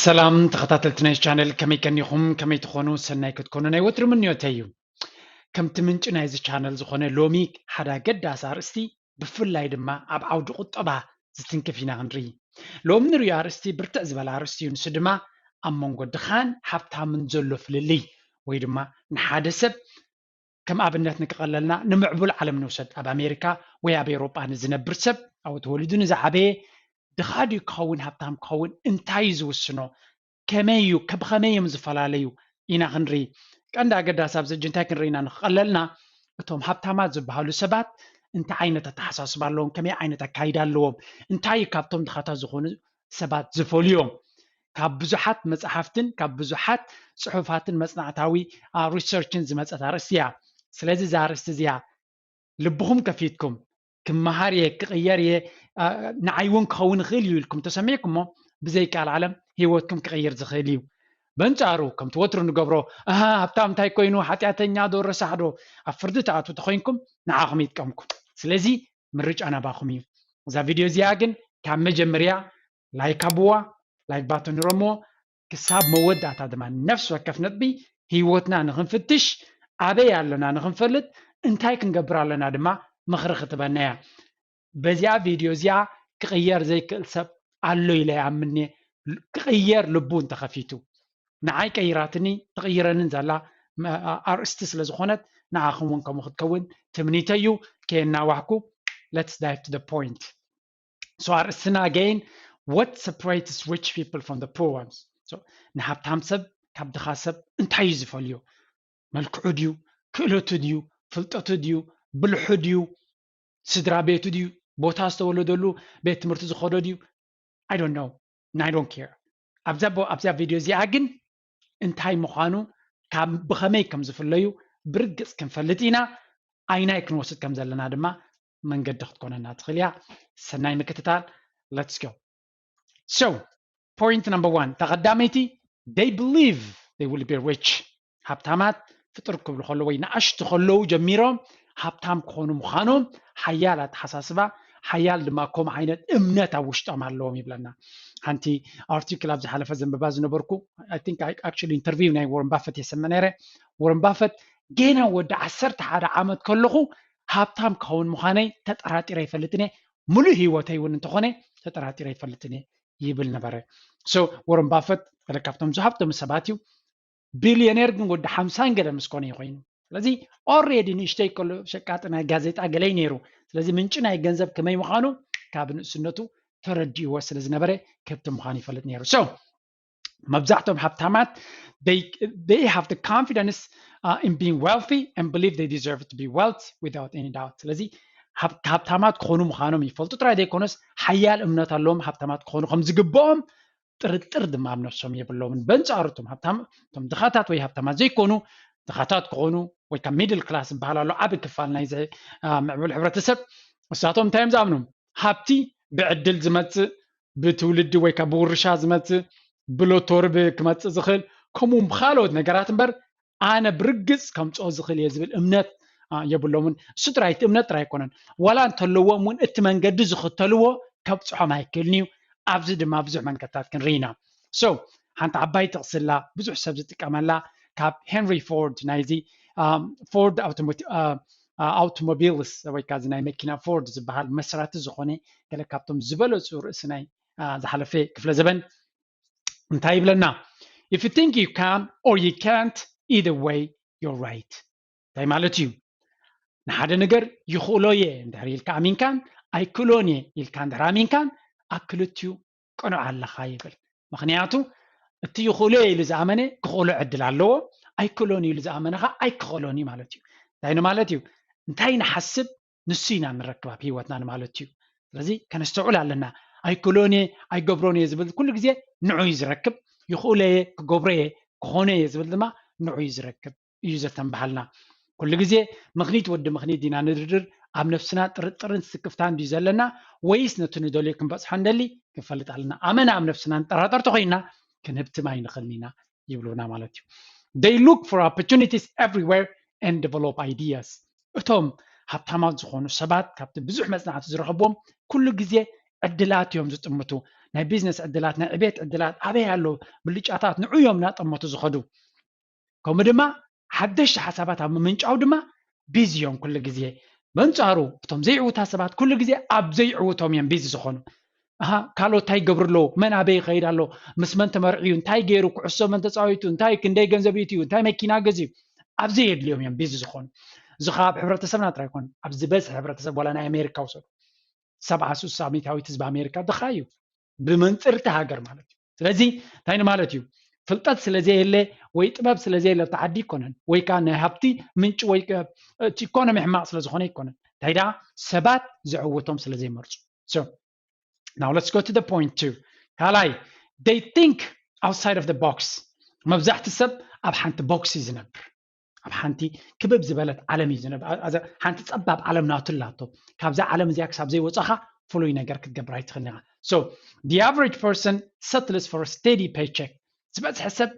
ሰላም ተኸታተልቲ ናይ ቻነል፣ ከመይ ከኒኹም? ከመይ ትኾኑ? ሰናይ ክትኮኑ ናይ ወትሩ ምንዮተይ እዩ። ከምቲ ምንጪ ናይዚ ቻነል ዝኾነ፣ ሎሚ ሓደ ኣገዳሲ ኣርእስቲ፣ ብፍላይ ድማ ኣብ ዓውዲ ቁጠባ ዝትንክፍ ኢና ክንርኢ። ሎሚ ንሪኦ ኣርእስቲ ብርትዕ ዝበለ ኣርእስቲ እዩ። ንሱ ድማ ኣብ መንጎ ድኻን ሃብታምን ዘሎ ፍልልይ፣ ወይ ድማ ንሓደ ሰብ ከም ኣብነት ንክቐለልና፣ ንምዕቡል ዓለም ንውሰድ። ኣብ ኣሜሪካ ወይ ኣብ ኤውሮጳ ንዝነብር ሰብ፣ ኣብኡ ተወሊዱ ንዝዓበየ፣ ድኻ ድዩ ክኸውን ሃብታም ክኸውን እንታይ እዩ ዝውስኖ? ከመይ እዩ፣ ከ-፣ ብኸመይ እዮም ዝፈላለዩ? ኢና ክንርኢ። ቀንዲ ኣገዳሲ ኣብዚ ሕጂ እንታይ ክንርኢ ኢና ንክቐለልና፣ እቶም ሃብታማት ዝበሃሉ ሰባት እንታይ ዓይነት ኣተሓሳስባ ኣለዎም? ከመይ ዓይነት ኣካይዳ ኣለዎም? እንታይ እዩ ካብቶም ድኻታት ዝኾኑ ሰባት ዝፈልዮም? ካብ ብዙሓት መጽሓፍትን ካብ ብዙሓት ጽሑፋትን መጽናዕታዊ፣ አ፣ ሪሰርችን ዝመጸት ኣርእስቲ እያ። ስለዚ እዛ ኣርእስቲ እዚኣ ልብኹም ከፊትኩም፣ "ክመሃር እየ፣ ክቕየር እየ፣ አ፣ ንዓይ እውን ክኸውን ይኽእል እዩ" ኢልኩም ተሰሚዕኩሞ፣ ብዘይ ቃል ዓለም ህይወትኩም ክቕይር ዝኽእል እዩ። በንጻሩ፣ ከምቲ ወትሩ ንገብሮ፣ "ኣሃ፣ ሃብታም እንታይ ኮይኑ፣ ሓጢኣተኛ ዶ ረሳሕ ዶ?" ኣብ ፍርዲ ትኣትዉ ተኾይንኩም፣ ንዓኹም ይጥቀምኩም። ስለዚ ምርጫ ናባኹም እዩ። እዛ ቪድዮ እዚኣ ግን ካብ መጀመርያ ላይክ ሃብዋ፣ ላይክ ባተን ረሞ፣ ክሳብ መወዳእታ ድማ ነፍሲ ወከፍ ነጥቢ ህይወትና ንኽንፍትሽ፣ ኣበይ ኣለና ንኽንፈልጥ፣ እንታይ ክንገብር ኣለና ድማ ምኽሪ ክትበና እያ። በዚኣ ቪድዮ እዚኣ ክቕየር ዘይክእል ሰብ ኣሎ ኢለ ይኣምን እየ። ክቕየር ልቡ እንተኸፊቱ። ንዓይ ቀይራትኒ፣ ትቕይረንን ዘላ መ-፣ ኣ-፣ ኣርእስቲ ስለ ዝኾነት፣ ንዓኹም እውን ከምኡ ክትከውን ትምኒተይ እዩ። ከየናዋሕኩ፣ let's dive to the point። So ኣርእስትና again, what separates rich people from the poor ones? So ንሃብታም ሰብ ካብ ድኻ ሰብ እንታይ እዩ ዝፈልዮ? መልክዑ ድዩ? ክእለቱ ድዩ? ፍልጠቱ ድዩ? ብልሑ ድዩ? ስድራ ቤቱ ድዩ? ቦታ ዝተወለደሉ ቤት ትምህርቲ ዝኸዶ ድዩ? I don't know and I don't care። ኣብዛ ቦ-፣ ኣብዛ ቪድዮ እዚኣ ግን እንታይ ምዃኑ፣ ካብ ብኸመይ ከም ዝፍለዩ ብርግጽ ክንፈልጥ ኢና። ኣይናይ ክንወስድ ከም ዘለና ድማ መንገዲ ክትኮነና ትኽእል እያ። ሰናይ ምክትታል። Let's go። So point number one፣ ተቐዳመይቲ፣ they believe they will be rich። ሃብታማት ፍጥር ክብሉ ከለዉ ወይ ንኣሽቱ ከለዉ ጀሚሮም ሃብታም ክኾኑ ምዃኖም ሓያል ኣተሓሳስባ፣ ሓያል ድማ ከምኡ ዓይነት እምነት ኣብ ውሽጦም ኣለዎም ይብለና። ሓንቲ ኣርቲክል ኣብ ዝሓለፈ ዘንብባ ዝነበርኩ፣ I think I actually interview ናይ ወረን ባፈት የሰመ ነይረ። ወረን ባፈት፣ "ገና ወዲ ዓሰርተ ሓደ ዓመት ከለኹ ሃብታም ክኸውን ምዃነይ ተጠራጢረ ኣይፈልጥን እየ፣ ሙሉእ ህይወተይ እውን እንተኾነ ተጠራጢረ ኣይፈልጥን እየ" ይብል ነበረ። So ወረን ባፈት ገለ ካብቶም ዝሃብቶም ሰባት እዩ። ቢልዮኔር ግን ወዲ ሓምሳን ገለ ምስ ኮነ እዩ ኮይኑ። ስለዚ ኦልሬዲ ንእሽተይ ከሎ ሸቃጢ ናይ ጋዜጣ ገለ እዩ ነይሩ። ስለዚ ምንጪ ናይ ገንዘብ ከመይ ምዃኑ ካብ ንእስነቱ ተረዲእዎ ስለ ዝነበረ ከብቲ ምዃኑ ይፈልጥ ነይሩ። So መብዛሕትኦም ሃብታማት፣ they, they have the confidence, uh, in being wealthy and believe they deserve to be wealthy without any doubt። ስለዚ ሃብ-፣ ሃብታማት ክኾኑ ምዃኖም ይፈልጡ ጥራይ ዘይኮነስ፣ ሓያል እምነት ኣለዎም ሃብታማት ክኾኑ ከም ዝግብኦም። ጥርጥር ድማ ኣብ ነፍሶም የብሎምን። በንጻሩ እቶም ሃብታም፣ እቶም ድኻታት ወይ ሃብታማት ዘይኮኑ፣ ድኻታት ክኾኑ ወይ ካብ ሚድል ክላስ ዝበሃል ኣሎ፣ ዓቢ ክፋል ናይዚ፣ አ፣ ምዕቡል ሕብረተሰብ፣ እሳቶም እንታይ እዮም ዝኣምኑ? ሃብቲ ብዕድል ዝመጽእ፣ ብትውልዲ ወይ ካብ ብውርሻ ዝመጽእ፣ ብሎቶሪ ብ-፣ ክመጽእ ዝኽእል፣ ከምኡ ብኻልኦት ነገራት እምበር፣ ኣነ ብርግጽ ከምጽኦ ዝኽእል እየ ዝብል እምነት፣ አ፣ የብሎምን። እሱ ጥራይ፣ እቲ እምነት ጥራይ ኣይኮነን። ዋላ እንተለዎም እውን እቲ መንገዲ ዝኽተልዎ ከብጽሖም ኣይክእልን እዩ። ኣብዚ ድማ ብዙሕ መንገድታት ክንርኢ ኢና። So ሓንቲ ዓባይ ጥቕሲ ኣላ፣ ብዙሕ ሰብ ዝጥቀመላ፣ ካብ ሄንሪ ፎርድ፣ ናይዚ፣ አ፣ ፎርድ ኣውቶሞቲ-፣ አ፣ አ፣ ኣውቶሞቢልስ ወይ ከዓ እዚ ናይ መኪና ፎርድ ዝበሃል መስራቲ ዝኾነ፣ ገለ ካብቶም ዝበለጹ ርእሲ ናይ፣ አ፣ ዝሓለፈ ክፍለ ዘበን፣ እንታይ ይብለና? "If you think you can or you can't, either way, you're right." እንታይ ማለት እዩ? ንሓደ ነገር ይኽእሎ እየ እንድሕር ኢልካ ኣሚንካን፣ ኣይክእሎን እየ ኢልካ እንድሕር ኣሚንካን፣ ኣብ ክልቲኡ ቅኑዕ ኣለኻ ይብል። ምኽንያቱ እቲ ይኽእሎ እየ ኢሉ ዝኣመነ ክኽእሎ ዕድል ኣለዎ፣ ኣይክእሎን እዩ ኢሉ ዝኣመነ ኸዓ ኣይክኽእሎን እዩ ማለት እዩ። እንታይ ንማለት እዩ? እንታይ ንሓስብ ንሱ ኢና ንረክብ ኣብ ህይወትና ንማለት እዩ። ስለዚ ከነስተውዕል ኣለና። ኣይክእሎን እየ፣ ኣይገብሮን እየ ዝብል ኩሉ ግዜ ንዑ እዩ ዝረክብ። ይኽእሎ እየ፣ ክገብሮ እየ፣ ክኾኖ እየ ዝብል ድማ ንዑ እዩ ዝረክብ እዩ ዘተንብሃልና። ኩሉ ግዜ ምኽኒት ወዲ ምኽኒት ዲና ንድርድር፣ ኣብ ነፍስና ጥርጥርን ስክፍታን ድዩ ዘለና፣ ወይስ ነቲ ንደልዮ ክንበጽሖ እንደሊ ክንፈልጥ ኣለና። ኣመና ኣብ ነፍስና ንጠራጠር ተኾይንና ክንህብትም ኣይንኽእልን ኢና ይብሉና ማለት እዩ። They look for opportunities everywhere and develop ideas። እቶም ሃብታማት ዝኾኑ ሰባት ካብቲ ብዙሕ መጽናዕቲ ዝረኸብዎም ኩሉ ግዜ ዕድላት እዮም ዝጥምቱ። ናይ ቢዝነስ ዕድላት፣ ናይ ዕቤት ዕድላት ኣበይ ኣሎ? ብልጫታት ንዑ እዮም እናጠመቱ ዝኸዱ። ከምኡ ድማ ሓደሽቲ ሓሳባት ኣብ ምምንጫው ድማ ቢዚ እዮም ኩሉ ግዜ። በንጻሩ እቶም ዘይዕውታት ሰባት ኩሉ ግዜ ኣብ ዘይዕውቶም እዮም ቢዚ ዝኾኑ። ኣሃ፣ ካልኦት እንታይ ይገብሩ ኣለዉ? መን ኣበይ ይኸይድ ኣሎ? ምስ መን ተመርዕዩ? እንታይ ገይሩ? ኩዕሶ መን ተጻዊቱ? እንታይ፣ ክንደይ ገንዘብ ይእትዩ? እንታይ መኪና ገዝዩ? ኣብ ዘየድልዮም እዮም ቢዚ ዝኾኑ። እዚ ኸዓ ኣብ ሕብረተሰብና ጥራይ ኣይኮነን፣ ኣብ ዝበዝሕ ሕብረተሰብ ዋላ ናይ ኣሜሪካ ውሰዱ። ሰብዓ ስሳ ሚእታዊት ህዝቢ ኣሜሪካ ድኻ እዩ ብመንፅር እቲ ሃገር ማለት እዩ። ስለዚ እንታይ ንማለት እዩ? ፍልጠት ስለ ዘየለ ወይ ጥበብ ስለ ዘየለ እቲ ዓዲ ኣይኮነን፣ ወይ ከዓ ናይ ሃብቲ ምንጪ ወይ ከ-፣ እቲ ኢኮኖሚ ሕማቕ ስለ ዝኾነ ኣይኮነን። እንታይ ደኣ ሰባት ዘዕውቶም ስለ ዘይመርፁ። So now let's go to the point two. ካልኣይ፣ they think outside of the box። መብዛሕቲ ሰብ ኣብ ሓንቲ ቦክስ እዩ ዝነብር። ኣብ ሓንቲ ክብብ ዝበለት ዓለም እዩ ዝነብር። ኣ-፣ ኣዛ ሓንቲ ጸባብ ዓለም ናቱ ኣላቶ። ካብዛ ዓለም እዚኣ ክሳብ ዘይወጻኻ ፍሉይ ነገር ክትገብር ኣይትኽእልን ኢኻ። So the average person settles for a steady paycheck. ዝበዝሐ ሰብ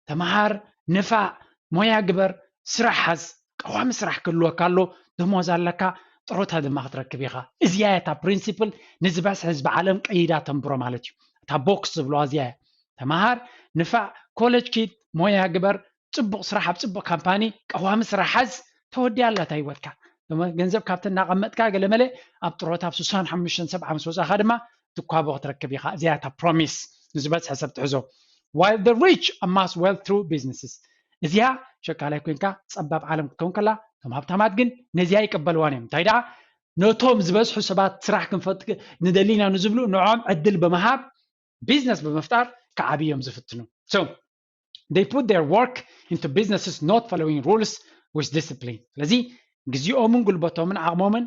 ተምሃር፣ ንፋዕ፣ ሞያ ግበር፣ ስራሕ ሓዝ፣ ቀዋሚ ስራሕ ክህልወካ ኣሎ፣ ደሞዝ ኣለካ፣ ጥሮታ ድማ ክትረክብ ኢኻ። እዚኣ እያ እታ ፕሪንሲፕል ንዝበዝሐ ህዝቢ ዓለም ቀይዳ ተንብሮ ማለት እዩ። እታ ቦክስ ዝብለዋ እዚኣ እያ። ተምሃር፣ ንፋዕ፣ ኮሌጅ ኪድ፣ ሞያ ግበር፣ ጽቡቕ ስራሕ ኣብ ጽቡቕ ካምፓኒ፣ ቀዋሚ ስራሕ ሓዝ፣ ተወዲኣ ኣላ እታ ህይወትካ። ደሞ ገንዘብ ካብቲ እናቐመጥካ ገለመለ ኣብ ጥሮታ ኣብ ስሳን ሓሙሽተን ሰብዓ ምስ ወጻኻ ድማ ትኳቦ ክትረክብ ኢኻ። እዚኣ እታ ፕሮሚስ ንዝበዝሐ ሰብ ትሕዞ። While the rich amass wealth through businesses። እዚኣ ሸቃላይ ኮንካ ጸባብ ዓለም ክትከውን ከላ፣ እቶም ሃብታማት ግን ነዚኣ ይቅበልዋን እዮም። እንታይ ደኣ፣ ነቶም ዝበዝሑ ሰባት ስራሕ ክንፈጥ ንደሊ ኢና ንዝብሉ ንዖም ዕድል ብምሃብ ቢዝነስ ብምፍጣር ክዓብዩ እዮም ዝፍትኑ። So they put their work into businesses not following rules with discipline። ስለዚ ግዜኦምን ጉልበቶምን ዓቕሞምን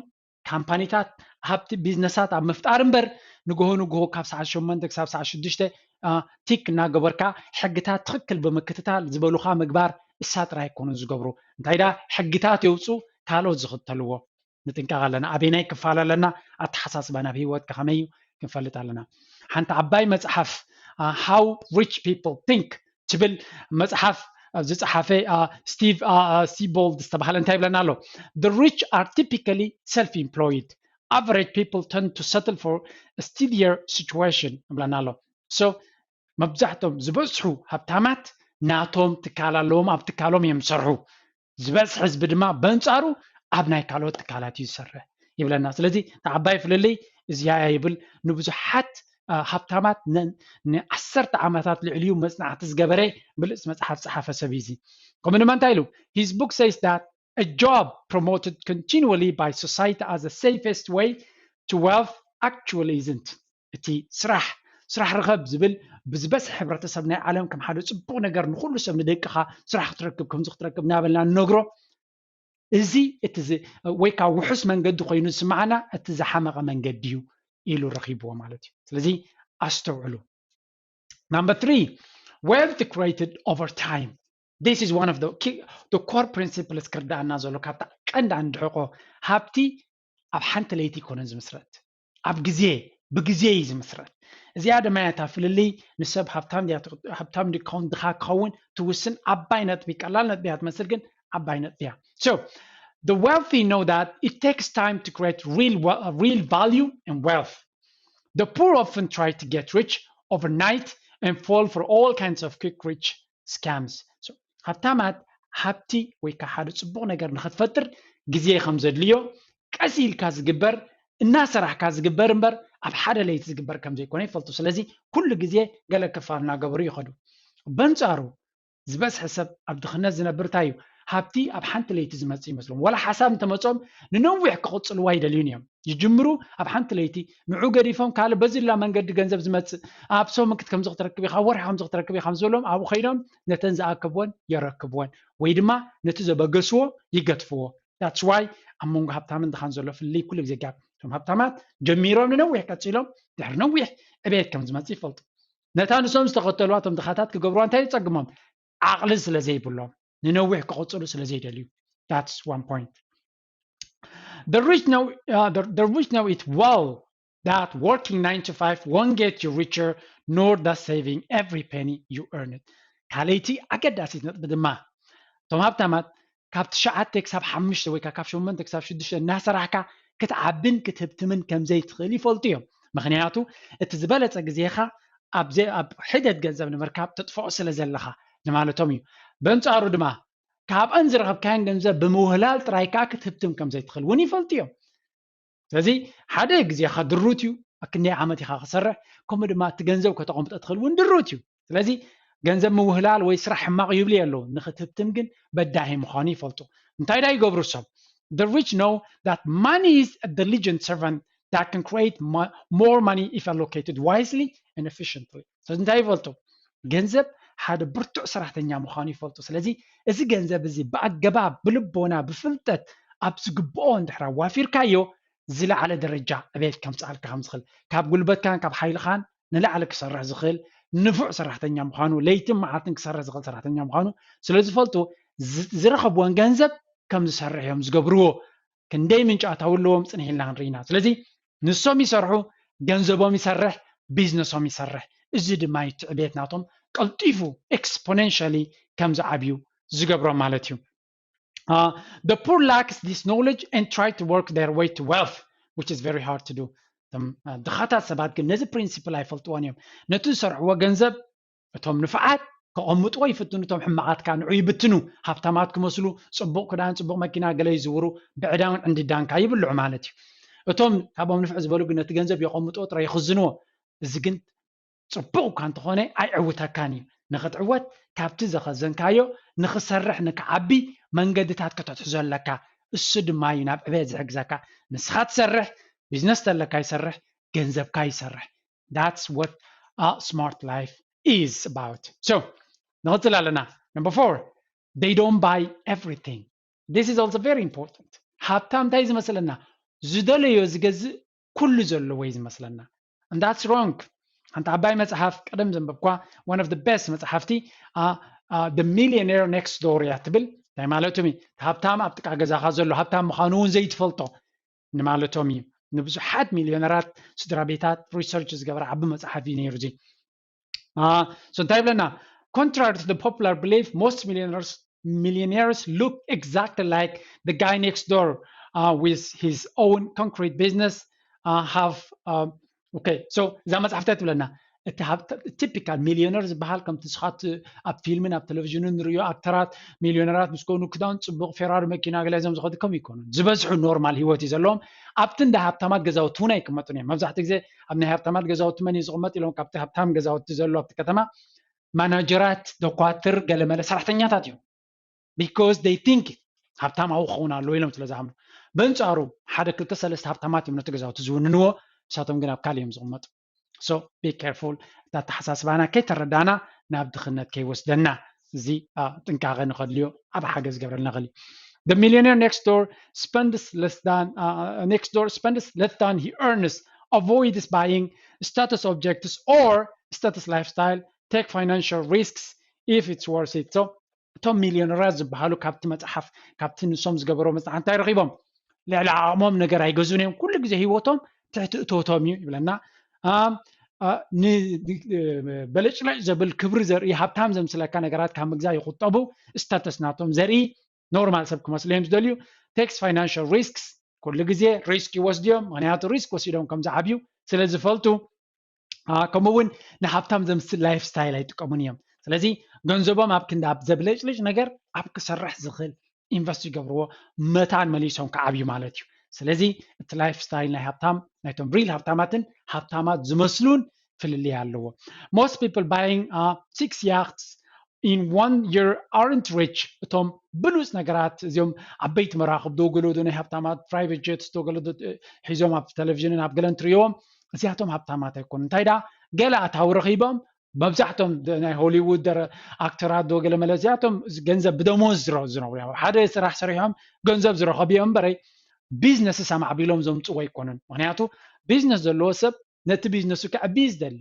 ካምፓኒታት ሃብቲ ቢዝነሳት ኣብ ምፍጣር እምበር ንግሆ ንግሆ ካብ ሰዓት ሸሞንተ ክሳብ ሰዓት ሽዱሽተ ቲክ እናገበርካ ሕግታት ትኽክል ብምክትታል ዝበሉኻ ምግባር እሳ ጥራይ ኣይኮኑን ዝገብሩ። እንታይ ደኣ ሕግታት የውፁ ካልኦት ዝኽተልዎ። ንጥንቀቕ ኣለና። ኣበየናይ ክፋል ኣለና? ኣተሓሳስባ ናብ ህይወትካ ከመይ እዩ ክንፈልጥ ኣለና። ሓንቲ ዓባይ መፅሓፍ How Rich People Think ትብል መፅሓፍ ዝፀሓፈ ስቲቭ ሲቦልድ ዝተባሃለ እንታይ ይብለና ኣሎ? The rich are typically self-employed. Average people tend to settle for a steadier situation ይብለና ኣሎ። So መብዛሕቶም ዝበዝሑ ሃብታማት ናቶም ትካል ኣለዎም፣ ኣብ ትካሎም እዮም ዝሰርሑ። ዝበዝሕ ህዝቢ ድማ በንጻሩ ኣብ ናይ ካልኦት ትካላት እዩ ዝሰርሕ ይብለና። ስለዚ እቲ ዓባይ ፍልልይ እዚኣ እያ ይብል። ንብዙሓት ሃብታማት ንዓሰርተ ዓመታት ልዕሊኡ መጽናዕቲ ዝገበረ ብልጽ መጽሓፍ ጸሓፈ ሰብ እዩ እዚ። ከምኡ ድማ እንታይ ኢሉ? His book says that a job promoted continually by society as the safest way to wealth actually isn't. እቲ ስራሕ ስራሕ ርኸብ ዝብል ብዝበዝሕ ሕብረተሰብ ናይ ዓለም ከም ሓደ ጽቡቕ ነገር ንኹሉ ሰብ ንደቅኻ ስራሕ ክትረክብ ከምዚ ክትረክብ እናበልና ንነግሮ። እዚ እቲ ወይ ካብ ውሑስ መንገዲ ኮይኑ ዝስምዓና እቲ ዝሓመቐ መንገዲ እዩ ኢሉ ረኺብዎ ማለት እዩ። ስለዚ ኣስተውዕሉ። Number three, wealth created over time. This is one of the key, the core principles ክርዳኣና ዘሎ ካብታ ቀንዲ ኣንድሕቆ ሃብቲ ኣብ ሓንቲ ለይቲ ኣይኮነን ዝምስረት። ኣብ ግዜ ብግዜ እዩ ዝምስረት። እዚኣ ድማ እያ እታ ፍልልይ ንሰብ ሃብታም ድያ ሃብታም ድዩ ክኸውን ድኻ ክኸውን ትውስን ዓባይ ነጥቢ። ቀላል ነጥቢ እያ ትመስል ግን ዓባይ ነጥቢ እያ። So the wealthy know that it takes time to create real real value and wealth. The poor often try to get rich overnight and fall for all kinds of quick rich scams. So ሃብታማት ሃብቲ ወይ ከዓ ሓደ ፅቡቕ ነገር ንክትፈጥር ግዜ ከም ዘድልዮ ቀስ ኢልካ ዝግበር እናሰራሕካ ዝግበር እምበር ኣብ ሓደ ለይቲ ዝግበር ከም ዘይኮነ ይፈልጡ። ስለዚ ኩሉ ግዜ ገለ ክፋል እናገበሩ ይኸዱ። በንጻሩ ዝበዝሐ ሰብ ኣብ ድኽነት ዝነብር እንታይ እዩ? ሃብቲ ኣብ ሓንቲ ለይቲ ዝመጽእ ይመስሎም። ዋላ ሓሳብ እንተመጾም ንነዊሕ ክቕጽልዋ ኣይደልዩን እዮም። ይጅምሩ ኣብ ሓንቲ ለይቲ ንዑ ገዲፎም ካልእ በዚ ላ መንገዲ ገንዘብ ዝመጽእ ኣብ ሰሙን ክት ከምዚ ክትረክብ ኢኻ፣ ወርሒ ከምዚ ክትረክብ ኢኻ ምስ በሎም ኣብኡ ከይዶም ነተን ዝኣከብወን የረክብወን ወይ ድማ ነቲ ዘበገስዎ ይገትፍዎ። That's why ኣብ መንጎ ሃብታምን ድኻን ዘሎ ፍልልይ ኩሉ ግዜ ጋብ እቶም ሃብታማት ጀሚሮም ንነዊሕ ቀጺሎም ድሕሪ ነዊሕ ዕቤት ከም ዝመጽእ ይፈልጡ። ነታ ንሶም ዝተኸተልዋ እቶም ድኻታት ክገብርዋ እንታይ ይጸግሞም? ዓቕሊ ስለ ዘይብሎም ንነዊሕ ክቕጽሉ ስለ ዘይደልዩ። That's one point. The rich know, uh, the, the rich know it well that working nine to five won't get you richer, nor does saving every penny you earn it. ካልኣይቲ ኣገዳሲት ነጥቢ ድማ እቶም ሃብታማት ካብ ትሽዓተ ክሳብ ሓሙሽተ ወይ ካብ ሸሞንተ ክሳብ ሽዱሽተ እናሰራሕካ ክትዓብን ክትህብትምን ከም ዘይትኽእል ይፈልጡ እዮም። ምክንያቱ እቲ ዝበለፀ ግዜኻ ኣብ ሒደት ገንዘብ ንምርካብ ተጥፍኦ ስለ ዘለኻ ንማለቶም እዩ። በንፃሩ ድማ ካብኣን ዝረኸብካዮን ገንዘብ ብምውህላል ጥራይ ከዓ ክትህብትም ከም ዘይትኽእል እውን ይፈልጡ እዮም። ስለዚ ሓደ ግዜኻ ድሩት እዩ፣ ኣብ ክንደይ ዓመት ኢኻ ክሰርሕ፣ ከምኡ ድማ እቲ ገንዘብ ከተቐምጦ ትኽእል እውን ድሩት እዩ። ስለዚ ገንዘብ ምውህላል ወይ ስራሕ ሕማቕ ይብሉ የለዉ፣ ንኽትህብትም ግን በዳሂ ምዃኑ ይፈልጡ። እንታይ ዳ ይገብሩ ሰብ? The rich know that money is a diligent servant that can create more money if allocated wisely and efficiently። ስለዚ እንታይ ይፈልጡ? ገንዘብ ሓደ ብርቱዕ ሰራሕተኛ ምዃኑ ይፈልጡ። ስለዚ እዚ ገንዘብ እዚ ብኣገባብ ብልቦና ብፍልጠት ኣብ ዝግብኦ እንድሕር ኣዋፊርካዮ ዝለዓለ ደረጃ ዕቤት ከምፅኣልካ ከም ዝኽእል ካብ ጉልበትካን ካብ ሓይልኻን ንላዕሊ ክሰርሕ ዝኽእል ንፉዕ ሰራሕተኛ ምዃኑ ለይትን መዓልትን ክሰርሕ ዝኽእል ሰራሕተኛ ምዃኑ ስለ ዝፈልጡ ዝረኸብዎን ገንዘብ ከም ዝሰርሕ እዮም ዝገብርዎ። ክንደይ ምንጪ ኣታዊ ኣለዎም ፅንሕ ኢልና ክንርኢና። ስለዚ ንሶም ይሰርሑ፣ ገንዘቦም ይሰርሕ፣ ቢዝነሶም ይሰርሕ። እዚ ድማ እዩ ትዕቤት ናቶም ቀልጢፉ exponentially ከም ዝዓብዩ ዝገብሮም ማለት እዩ። The poor lacks this knowledge and try to work their way to wealth, which is very hard to do. ድኻታት ሰባት ግን ነዚ principle ኣይፈልጥዎን እዮም። ነቲ ዝሰርሕዎ ገንዘብ እቶም ንፍዓት ከቐምጥዎ ይፍትኑ፣ እቶም ሕማቓት ከዓ ንዑ ይብትኑ። ሃብታማት ክመስሉ ፅቡቕ ክዳን፣ ፅቡቕ መኪና፣ ገለ ይዝውሩ፣ ብዕዳን ዕንድዳን ከዓ ይብልዑ ማለት እዩ። እቶም ካብኦም ንፍዕ ዝበሉ ግን ነቲ ገንዘብ የቐምጥዎ ጥራይ ይኽዝንዎ። እዚ ግን ፅቡቕ እኳ እንተኾነ ኣይዕውተካን እዩ። ንኽትዕወት ካብቲ ዘኸዘንካዮ ንኽሰርሕ ንክዓቢ መንገድታት ከተትሕዞ ኣለካ። እሱ ድማ እዩ ናብ ዕቤት ዝሕግዘካ። ንስኻ ትሰርሕ፣ ቢዝነስ ተለካ ይሰርሕ፣ ገንዘብካ ይሰርሕ። That's what a smart life is about. So ንቕፅል ኣለና። Number four, they don't buy everything. This is also very important. ሃብታም እንታይ ዝመስለና? ዝደለዮ ዝገዝእ ኩሉ ዘለዎ እዩ ዝመስለና። And that's wrong. ሓንቲ ዓባይ መፅሓፍ ቀደም ዘንበብኳ one of the best መፅሓፍቲ The Millionaire Next Door እያ ትብል። እንታይ ማለቶም እዩ? ሃብታም ኣብ ጥቃ ገዛኻ ዘሎ ሃብታም ምዃኑ እውን ዘይትፈልጦ ንማለቶም እዩ። ንብዙሓት ሚሊዮነራት ስድራ ቤታት research ዝገበረ ዓቢ መፅሓፍ እዩ ነይሩ እዚ። So እንታይ ይብለና? Contrary to the popular belief, most millionaires millionaires look exactly like the guy next door uh, with his own concrete business uh, have uh, okay. So እዛ መፅሓፍታ ትብለና እቲ typical ሚሊዮነር ዝበሃል ከምቲ ንስኻ ኣብ ፊልምን ኣብ ቴሌቪዥንን ንሪኦ ኣክተራት ሚሊዮነራት ምስ ኮኑ ክዳን ፅቡቕ ፌራሪ መኪና ገለ ዞም ዝኸዱ ከም ይኮኑ ዝበዝሑ ኖርማል ህይወት እዩ ዘለዎም። ኣብቲ እንዳ ሃብታማት ገዛውቲ እውን ኣይቅመጡን እዮም። መብዛሕትኡ ግዜ ኣብ ናይ ሃብታማት ገዛውቲ መን እዩ ዝቕመጥ ኢሎም ካብቲ ሃብታም ገዛውቲ ዘሎ ኣብቲ ከተማ ማናጀራት፣ ደኳትር፣ ገለመለ ሰራሕተኛታት እዮም። Because they think ሃብታም ኣብኡ ክኸውን ኣለዎ ኢሎም ስለ ዝኣምኑ። በንፃሩ ሓደ ክልተ ሰለስተ ሃብታማት እዮም ነቲ ገዛውቲ ዝውንንዎ፣ ንሳቶም ግን ኣብ ካልእ እዮም ዝቕመጡ። So be careful፣ እቲ ኣተሓሳስባና ከይተረዳና ናብ ድኽነት ከይወስደና። እዚ ጥንቃቐ ንኸድልዮ ኣብ ሓገዝ ገብረልና ኸሊ The millionaire next door spends less than uh, next door spends less than he earns, avoids buying status objects or status lifestyle, take financial risks if it's worth it. So እቶም ሚሊዮነራት ዝበሃሉ ካብቲ መፅሓፍ ካብቲ ንሶም ዝገበሮ መፅሓፍ እንታይ ረኺቦም? ልዕሊ ዓቕሞም ነገር ኣይገዙን እዮም። ኩሉ ግዜ ህይወቶም ትሕቲ እቶቶም እዩ ይብለና። በለጭለጭ ዘብል ክብሪ ዘርኢ ሃብታም ዘምስለካ ነገራት ካብ ምግዛእ ይቁጠቡ። ስታተስ ናቶም ዘርኢ ኖርማል ሰብ ክመስሉ እዮም ዝደልዩ። Takes financial risks፣ ኩሉ ግዜ ሪስክ ይወስዱ እዮም። ምክንያቱ ሪስክ ወሲዶም ከም ዝዓብዩ ስለ ዝፈልጡ። ከምኡ እውን ንሃብታም ዘምስል ላይፍ ስታይል ኣይጥቀሙን እዮም። ስለዚ ገንዘቦም ኣብ ክንዲ ኣብ ዘብለጭልጭ ነገር ኣብ ክሰርሕ ዝኽእል ኢንቨስት ይገብርዎ፣ መታን መሊሶም ክዓብዩ ማለት እዩ። ስለዚ እቲ ላይፍ ስታይል ናይ ሃብታም ናይቶም ሪል ሃብታማትን ሃብታማት ዝመስሉን ፍልልይ ኣለዎ። Most people buying uh, six yachts in one year aren't rich። እቶም ብሉፅ ነገራት እዚኦም ዓበይቲ መራኽብ ዶ ገለዶ ናይ ሃብታማት ፕራይቬት ጀት ዶ ገለዶ ሒዞም ኣብ ቴሌቪዥንን ኣብ ገለን ትርእዎም እዚኣቶም ሃብታማት ኣይኮኑ። እንታይ ደኣ ገለ ኣታዊ ረኺቦም መብዛሕቶም ናይ ሆሊውድ ኣክተራት ዶ ገለ መለ እዚኣቶም ገንዘብ ብደሞዝ ዝነብሩ እዮም። ሓደ ስራሕ ሰሪሖም ገንዘብ ዝረኸቡ እዮም እምበረይ ቢዝነስስ ኣማዕቢሎም ዘምፅዎ ኣይኮኑን። ምክንያቱ ቢዝነስ ዘለዎ ሰብ ነቲ ቢዝነሱ ከዕቢ ዝደሊ።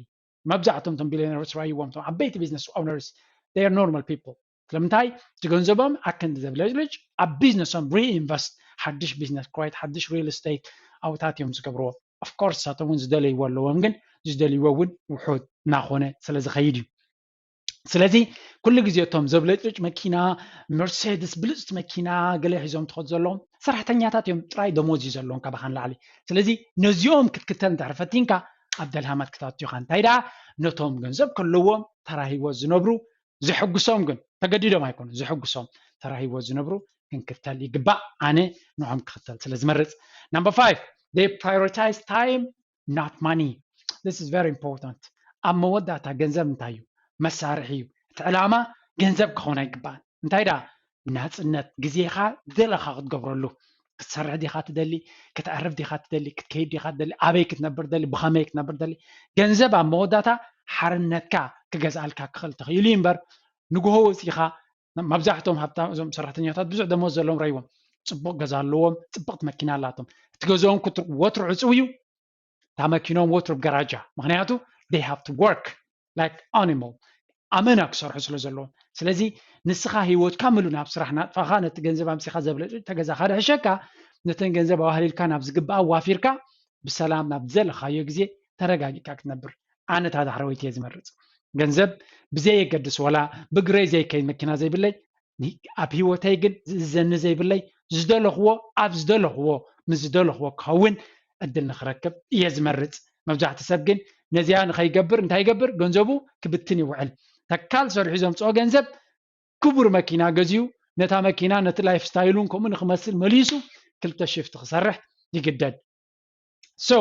መብዛሕቶም ቶም ቢሊዮነርስ ራይዎም ቶም ዓበይቲ ቢዝነስ ኦነርስ they are normal people። ስለምንታይ እቲ ገንዘቦም ኣክንዲ ዘብለጭልጭ ኣብ ቢዝነሶም ሪኢንቨስት ሓድሽ ቢዝነስ ክራይት ሓድሽ ሪል ስቴት ኣብታት እዮም ዝገብርዎ። ኦፍኮርስ ንሳቶም እውን ዝደለይዎ ኣለዎም፣ ግን ዝደልይዎ እውን ውሑድ እናኾነ ስለ ዝኸይድ እዩ። ስለዚ ኩሉ ግዜ እቶም ዘብለጭልጭ መኪና መርሴድስ ብልፅቲ መኪና ገለ ሒዞም ትኸዱ ዘለዎም ሰራሕተኛታት እዮም፣ ጥራይ ደሞዝ እዩ ዘለዎም ካባኻ ንላዕሊ። ስለዚ ነዚኦም ክትክተል እንድሕር ፈቲንካ ኣብ ደልሃመት ክታቱ ኢኻ። እንታይ ደኣ ነቶም ገንዘብ ከለዎም ተራሂቦ ዝነብሩ ዘሐጉሶም ግን ተገዲዶም ኣይኮኑ ዘሐጉሶም ተራሂቦ ዝነብሩ ክንክተል ይግባእ። ኣነ ንዖም ክኽተል ስለ ዝመርፅ። Number five, they prioritize time, not money. This is very important. ኣብ መወዳእታ ገንዘብ እንታይ እዩ? መሳርሒ እዩ። እቲ ዕላማ ገንዘብ ክኸውን ኣይግባእን። እንታይ ደኣ ናፅነት፣ ግዜኻ ደለኻ ክትገብረሉ። ክትሰርሕ ዲኻ ትደሊ? ክትዕርፍ ዲኻ ትደሊ? ክትከይድ ዲኻ ትደሊ? ኣበይ ክትነብር ደሊ? ብኸመይ ክትነብር ደሊ? ገንዘብ ኣብ መወዳእታ ሓርነትካ ክገዝኣልካ ክኽእል ተኽኢሉ እዩ እምበር ንግሆ ወፂኻ መብዛሕቶም ሃብታ እዞም ሰራሕተኛታት ብዙሕ ደሞዝ ዘለዎም ረይዎም ፅቡቅ ገዛ ኣለዎም፣ ፅብቅቲ መኪና ኣላቶም። እቲ ገዝኦም ወትሩ ዕፅው እዩ። እታ መኪኖም ወትሩ ገራጃ። ምክንያቱ they have to work like animal ኣመና ክሰርሑ ስለ ዘለዎም። ስለዚ ንስኻ ህይወትካ ምሉ ናብ ስራሕ ናጥፋኻ ነቲ ገንዘብ ኣምፂኻ ዘብለጭ ተገዛኻ ድሕሸካ ነተን ገንዘብ ኣዋህሊልካ ናብ ዝግባኣ ዋፊርካ ብሰላም ናብ ዘለኻዮ ግዜ ተረጋጊእካ ክትነብር። ኣነ እታ ዳሕረወይቲ እየ ዝመርፅ። ገንዘብ ብዘየገድስ ወላ ብግረይ ዘይከይድ መኪና ዘይብለይ ኣብ ህይወተይ ግን ዝእዘኒ ዘይብለይ ዝደለኽዎ ኣብ ዝደለኽዎ ምስ ዝደለኽዎ ክኸውን እድል ንክረክብ እየ ዝመርፅ። መብዛሕቲ ሰብ ግን ነዚኣ ንኸይገብር እንታይ ይገብር? ገንዘቡ ክብትን ይውዕል። ተካል ሰሪሑ ዘምፅኦ ገንዘብ ክቡር መኪና ገዚኡ ነታ መኪና ነቲ ላይፍ ስታይሉን ከምኡ ንክመስል መሊሱ ክልተ ሽፍት ክሰርሕ ይግደድ። So,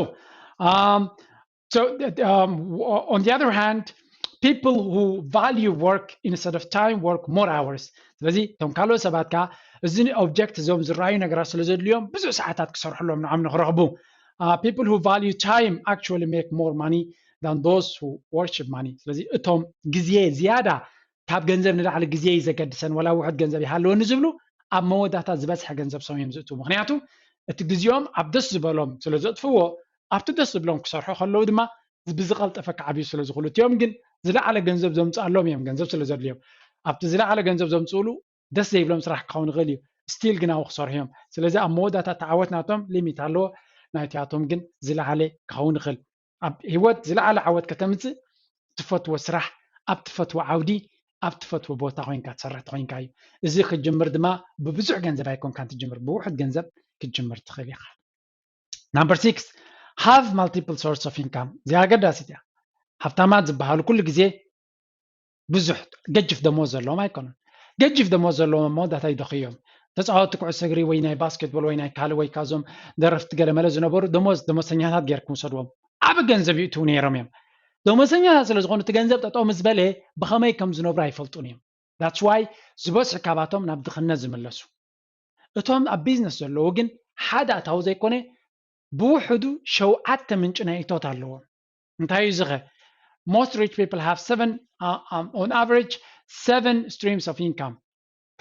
um, so um, on the other hand, people who value work instead of time work more hours. ስለዚ እቶም ካልኦት ሰባት ከዓ እዚ ኦብጀክት እዞም ዝረኣዩ ነገራት ስለ ዘድልዮም ብዙሕ ሰዓታት ክሰርሕሎም ንዓም ንክረኽቡ። Uh, people who value time actually make more money than those who worship money. ስለዚ እቶም ግዜ ዝያዳ ካብ ገንዘብ ንላዕሊ ግዜ እዩ ዘገድሰን፣ ወላ ውሑድ ገንዘብ ይሃለወኒ ዝብሉ ኣብ መወዳእታ ዝበዝሐ ገንዘብ ሰም እዮም ዝእትዉ። ምክንያቱ እቲ ግዜኦም ኣብ ደስ ዝበሎም ስለ ዘጥፍዎ ኣብቲ ደስ ዝብሎም ክሰርሑ ከለዉ ድማ ብዝቐልጠፈ ክዓብዩ ስለ ዝኽእሉ እቲኦም ግን ዝለዓለ ገንዘብ ዘምፅኣሎም እዮም። ገንዘብ ስለ ዘድልዮም ኣብቲ ዝለዓለ ገንዘብ ዘምፅእሉ ደስ ዘይብሎም ስራሕ ክኸውን ይኽእል እዩ። ስቲል ግን ኣብኡ ክሰርሑ እዮም። ስለዚ ኣብ መወዳእታ እቲ ዓወት ናቶም ሊሚት ኣለዎ፣ ናይቲኣቶም ግን ዝለዓለ ክኸውን ይኽእል። ኣብ ህይወት ዝለዓለ ዓወት ከተምፅእ ትፈትዎ ስራሕ ኣብ ትፈትዎ ዓውዲ ኣብ ትፈትዎ ቦታ ኮይንካ ትሰርሕ ተኮይንካ እዩ። እዚ ክትጅምር ድማ ብብዙሕ ገንዘብ ኣይኮንካን ትጅምር፣ ብውሑድ ገንዘብ ክትጅምር ትኽእል ኢኻ። Number six, have multiple source of income. እዚኣ ኣገዳሲት እያ። ሃብታማት ዝበሃሉ ኩሉ ግዜ ብዙሕ ገጅፍ ደሞዝ ዘለዎም ኣይኮኑን። ገጅፍ ደሞዝ ዘለዎም ኣብ መወዳእታ ይደኽዩ እዮም። ተፃወትቲ ኩዕሶ እግሪ ወይ ናይ ባስኬትቦል ወይ ናይ ካልእ ወይ ካብዞም ደረፍቲ ገለመለ ዝነበሩ ደሞዝ ደሞዝተኛታት ጌርኩም ውሰድዎም። ዓቢ ገንዘብ ይእትዉ ነይሮም እዮም። ደሞዝተኛታት ስለ ዝኾኑ እቲ ገንዘብ ጠጠው ምስ በለ ብኸመይ ከም ዝነብሩ ኣይፈልጡን እዮም። That's why ዝበዝሑ ካባቶም ናብ ድኽነት ዝምለሱ። እቶም ኣብ ቢዝነስ ዘለዉ ግን ሓደ ኣታዊ ዘይኮነ ብውሕዱ ሸውዓተ ምንጪ ናይ እቶት ኣለዎም። እንታይ እዩ ዝኸ? Most rich people have seven, uh, um, on average, seven streams of income.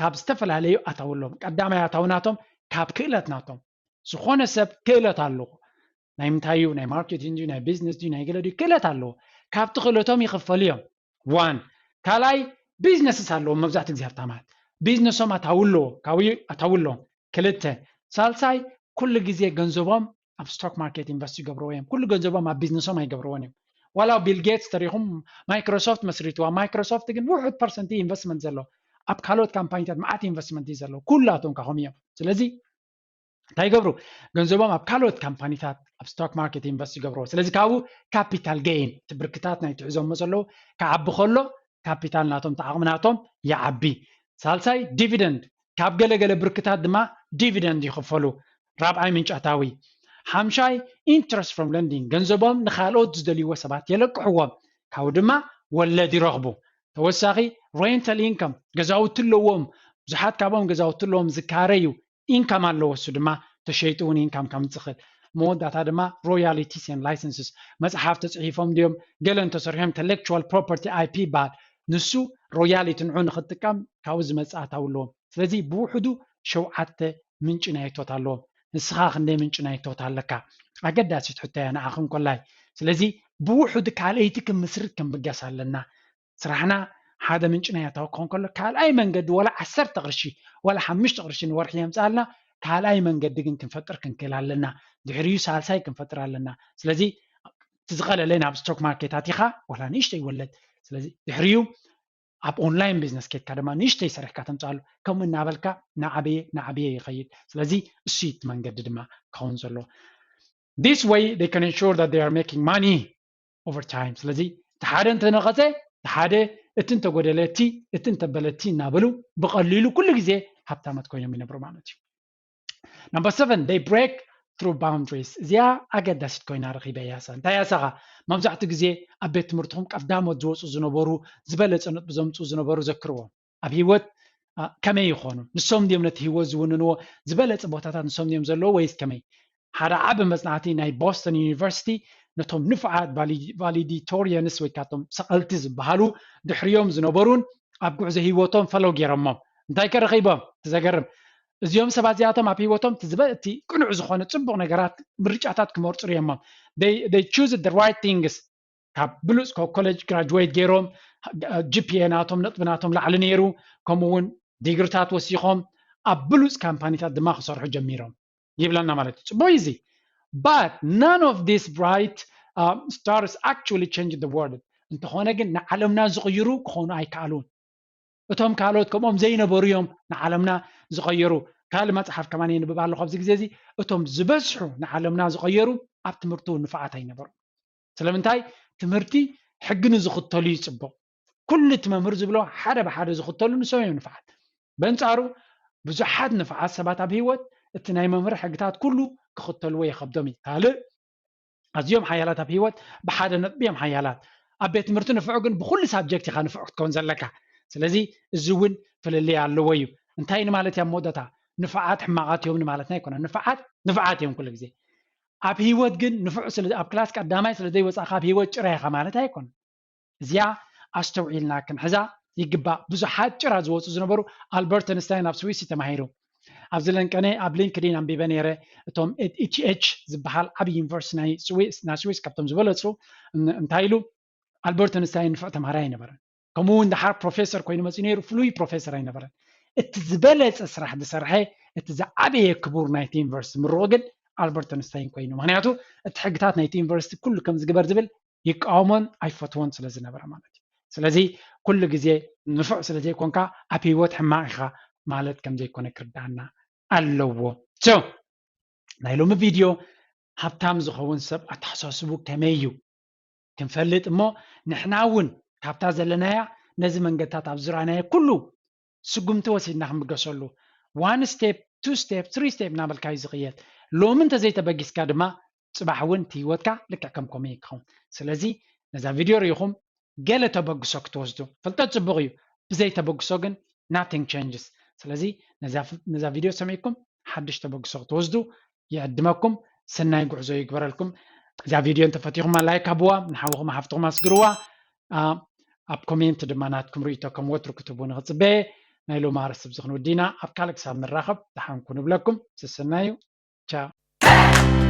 ካብ ዝተፈላለዩ ኣታዊ ኣለዎም። ቀዳማይ ኣታዊ ናቶም ካብ ክእለት ናቶም። ዝኾነ ሰብ ክእለት ኣለዎ። ናይ ምንታይ እዩ? ናይ ማርኬቲንግ ድዩ? ናይ ቢዝነስ ድዩ? ናይ ገለ ድዩ? ክእለት ኣለዎ። ካብቲ ክእለቶም ይኽፈሉ እዮም። ዋን ካልኣይ ቢዝነስስ ኣለዎም። መብዛሕትኡ ግዜ ሃብታማት ቢዝነሶም ኣታዊ ኣለዎ፣ ካብኡ ኣታዊ ኣለዎም። ክልተ ሳልሳይ ኩሉ ግዜ ገንዘቦም ኣብ ስቶክ ማርኬት ኢንቨስት ይገብርዎ እዮም። ኩሉ ገንዘቦም ኣብ ቢዝነሶም ኣይገብርዎን እዮም። ዋላ ቢል ጌትስ ተሪኹም ማይክሮሶፍት መስሪትዋ። ማይክሮሶፍት ግን ውሑድ ፐርሰንቲ ኢንቨስትመንት ዘሎ ኣብ ካልኦት ካምፓኒታት መዓት ኢንቨስትመንት እዩ ዘሎ። ኩላቶም ካኹም እዮም። ስለዚ እንታይ ይገብሩ? ገንዘቦም ኣብ ካልኦት ካምፓኒታት ኣብ ስቶክ ማርኬት ኢንቨስት ይገብርዎ። ስለዚ ካብኡ ካፒታል ጌይን እቲ ብርክታት ናይ ትሕዞሞ ዘለዉ ክዓቢ ከሎ ካፒታል ናቶም ተዓቕሚ ናቶም ይዓቢ። ሳልሳይ ዲቪደንድ ካብ ገለገለ ብርክታት ድማ ዲቪደንድ ይኽፈሉ። ራብዓይ ምንጫታዊ። ሓምሻይ ኢንትረስት ፍሮም ለንዲንግ ገንዘቦም ንካልኦት ዝደልይዎ ሰባት የለቅሕዎም ካብኡ ድማ ወለድ ይረኽቡ። ተወሳኺ ሬንታል ኢንካም ገዛውቲ ኣለዎም። ብዙሓት ካብኦም ገዛውቲ ኣለዎም ዝካረዩ ኢንካም ኣለዎ። እሱ ድማ ተሸይጡ እውን ኢንካም ከምፅእ ይኽእል። መወዳእታ ድማ ሮያሊቲስ ን ላይሰንስስ መፅሓፍ ተፅሒፎም ድዮም ገለ እንተሰርሑ ኢንተሌክቹዋል ፕሮፐርቲ ኣይ ፒ ይበሃል። ንሱ ሮያሊቲ ንዑ ንክትጥቀም ካብኡ ዝመፅእ ኣታዊ ኣለዎም። ስለዚ ብውሕዱ ሸውዓተ ምንጪ ናይ እቶት ኣለዎም። ንስኻ ክንደይ ምንጪ ናይ እቶት ኣለካ? ኣገዳሲት ሕቶ እያ ንዓኽን ኮላይ። ስለዚ ብውሕዱ ካልኣይቲ ክምስርት ክንብገስ ኣለና። ስራሕና ሓደ ምንጪ ናይ ኣታዊ ክኸውን ከሎ ካልኣይ መንገዲ ወላ ዓሰርተ ቅርሺ ወላ ሓሙሽተ ቅርሺ ንወርሒ የምፅኣልና ካልኣይ መንገዲ ግን ክንፈጥር ክንክእል ኣለና። ድሕሪኡ ሳልሳይ ክንፈጥር ኣለና። ስለዚ እቲ ዝቐለለ ናብ ስቶክ ማርኬት ኣቲኻ ወላ ንእሽተይ ወለድ። ስለዚ ድሕሪኡ ኣብ ኦንላይን ቢዝነስ ኬድካ ድማ ንእሽተይ ሰሪሕካ ተምፅኣሉ። ከምኡ እናበልካ ናዓበየ ናዓበየ ይኸይድ። ስለዚ እሱ እቲ መንገዲ ድማ ክኸውን ዘለዎ። This way they can ensure that they are making money. over time። ስለዚ እቲ ሓደ እንተነቐፀ እቲ ሓደ፣ እቲ እንተጎደለ እቲ፣ እቲ እንተበለ እቲ እናበሉ ብቐሊሉ ኩሉ ግዜ ሃብታማት ኮይኖም ይነብሩ ማለት እዩ። Number seven, they break through boundaries። እዚኣ ኣገዳሲት ኮይና ረኺበያ። እሳ እንታይ እያ? እሳኻ መብዛሕትኡ ግዜ ኣብ ቤት ትምህርትኹም ቀዳሞት ዝወፁ ዝነበሩ፣ ዝበለፀ ነጥቢ ዘምፅኡ ዝነበሩ ዘክርዎም። ኣብ ህይወት ከመይ ይኾኑ? ንሶም ድዮም ነቲ ህይወት ዝውንንዎ? ዝበለፀ ቦታታት ንሶም ድዮም ዘለዎ ወይስ ከመይ? ሓደ ዓቢ መጽናዕቲ ናይ ቦስተን ዩኒቨርሲቲ ነቶም ንፉዓት ቫሊዲቶሪየንስ ወይ ካቶም ሰቐልቲ ዝበሃሉ ድሕሪዮም ዝነበሩን ኣብ ጉዕዞ ህይወቶም ፈለው ገይሮሞም። እንታይ ከረኺቦም? እቲ ዘገርም፣ እዚኦም ሰባት እዚኣቶም ኣብ ህይወቶም እቲ ቅኑዕ ዝኾነ ጽቡቕ ነገራት ምርጫታት ክመርጹ ርእዮሞም። They choose the right things። ካብ ብሉፅ ኮሌጅ ግራጅዌት ገይሮም፣ ጂፒኤ ናቶም፣ ነጥቢ ናቶም ላዕሊ ነይሩ። ከምኡ እውን ዲግሪታት ወሲኾም ኣብ ብሉፅ ካምፓኒታት ድማ ክሰርሑ ጀሚሮም ይብለና ማለት እዩ። ፅቡቅ እዩ እዚ። But none of these bright stars actually change the world። እንተኾነ ግን ንዓለምና ዝቕይሩ ክኾኑ ኣይከኣሉን። እቶም ካልኦት ከምኦም ዘይነበሩ እዮም ንዓለምና ዝቐየሩ። ካልእ መፅሓፍ ከማን የንብብ ኣለኹ ኣብዚ ግዜ እዚ። እቶም ዝበዝሑ ንዓለምና ዝቐየሩ ኣብ ትምህርቱ ንፉዓት ኣይነበሩ። ስለምንታይ? ትምህርቲ ሕጊ ንዝኽተሉ እዩ ፅቡቕ። ኩሉ እቲ መምህር ዝብሎ ሓደ ብሓደ ዝኽተሉ ንሶም እዮም ንፉዓት። በንፃሩ ብዙሓት ንፉዓት ሰባት ኣብ ህይወት እቲ ናይ መምህር ሕግታት ኩሉ ክኽተልዎ ይኸብዶም እዩ። ካልእ ኣዝዮም ሓያላት ኣብ ህይወት ብሓደ ነጥቢ እዮም ሓያላት። ኣብ ቤት ትምህርቲ ንፉዕ ግን ብኹሉ ሳብጀክት ኢኻ ንፉዕ ክትከውን ዘለካ። ስለዚ እዚ እውን ፍልልይ ኣለዎ እዩ። እንታይ ንማለት እያ መወዳእታ? ንፉዓት ሕማቓት እዮም ንማለትና ኣይኮነን። ንፉዓት ንፉዓት እዮም ኩሉ ግዜ። ኣብ ህይወት ግን ንፉዕ ስለ ኣብ ክላስ ቀዳማይ ስለ ዘይወፃእካ ኣብ ህይወት ጭራ ኢኻ ማለት ኣይኮነን። እዚኣ ኣስተውዒልና ክንሕዛ ይግባእ። ብዙሓት ጭራ ዝወፁ ዝነበሩ ኣልበርት ኣንስታይን ኣብ ስዊስ እዩ ተማሂሩ። ኣብዚ ለንቀነ ኣብ ሊንክዲን ኣንቢበ ነይረ። እቶም ኢቲ ኤች ዝበሃል ዓብዪ ዩኒቨርሲቲ ናይ ስዊስ፣ ናይ ስዊስ ካብቶም ዝበለፁ እን- እንታይ ኢሉ? ኣልበርት ኣንስታይን ንፉዕ ተምሃራይ ኣይነበረን። ከምኡ እውን ደሓር ፕሮፌሰር ኮይኑ መፂኡ ነይሩ፣ ፍሉይ ፕሮፌሰር ኣይነበረን። እቲ ዝበለፀ ስራሕ ዝሰርሐ፣ እቲ ዝዓበየ ክቡር ናይቲ ዩኒቨርሲቲ ምሩቕ ግን ኣልበርት ኣንስታይን ኮይኑ። ምክንያቱ እቲ ሕግታት ናይቲ ዩኒቨርሲቲ ኩሉ ከም ዝግበር ዝብል ይቃወሞን ኣይፈትዎን ስለ ዝነበረ ማለት እዩ። ስለዚ ኩሉ ግዜ ንፉዕ ስለ ዘይኮንካ ኣብ ህይወት ሕማቕ ኢኻ ማለት ከም ዘይኮነ ክርዳኣና ኣለዎ። So ናይ ሎሚ ቪድዮ ሃብታም ዝኸውን ሰብ ኣተሓሳስቡ ከመይ እዩ ክንፈልጥ እሞ ንሕና እውን ካብታ ዘለናያ ነዚ መንገድታት ኣብ ዝረኣናዮ ኩሉ ስጉምቲ ወሲድና ክንብገሰሉ one step two step three step እናበልካ እዩ ዝቕየድ። ሎሚ እንተዘይተበጊስካ ድማ ፅባሕ እውን እቲ ህይወትካ ልክዕ ከም ኮመይ ክኸውን። ስለዚ ነዛ ቪድዮ ርኢኹም ገለ ተበግሶ ክትወስዱ ፍልጠት ፅቡቕ እዩ። ብዘይ ተበግሶ ግን nothing changes። ስለዚ ነዛ ቪድዮ ሰሚዕኩም ሓድሽ ተበግሶ ክትወስዱ ይዕድመኩም። ሰናይ ጉዕዞ ይግበረልኩም። እዛ ቪድዮ እንተፈቲኹማ ላይክ ሃብዋ፣ ንሓውኹም ሓፍትኹም ኣስግርዋ። ኣብ ኮሜንት ድማ ናትኩም ርእይቶ ከም ወትሩ ክትህቡ ንክፅበየ። ናይ ሎሚ ኣርእስቲ ብዚ ክንውዲና ኣብ ካልእ ክሳብ ንራኸብ ደሓንኩ ንብለኩም። ሰሰናዩ። ቻው።